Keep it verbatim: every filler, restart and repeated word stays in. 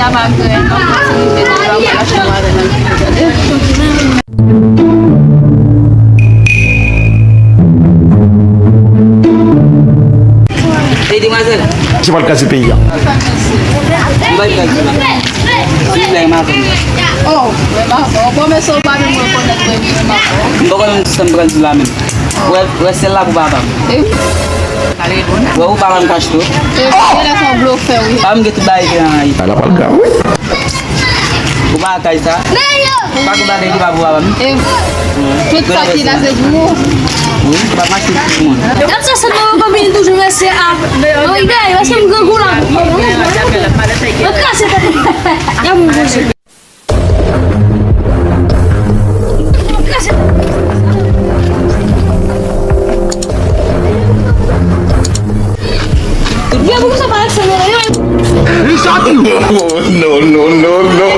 Sa pa grèn, non, kontinye fè travay, w ap mache avè l. Hey, demwazèl. Se pa l ka di peyi a. M bay gaz la. Silvouplè, m avè m. Oh, mwen pa bon. Bon, men se w pa menm rekonèt mwen, m pa bon. M pa konn sa m pral di la menm. Wè, wè sèl la pou papa m. E wi. Wè ou pa ban m kach tou. E wi, se la son blofè, wi. Pa m gen tout bagay ki nan la. Ala pral grav, wi. Ou pa kay sa. Pa gen bagay ki pa pou papa m. E wi. Tout sa ki la se pou ou. Wi, pa mache tout moun. Gad sa, se nou konbyen toujou reste a. Mwen gay, paske m grangou la. Mwen kase tèt. Gad moun konsa. No, no, no, no.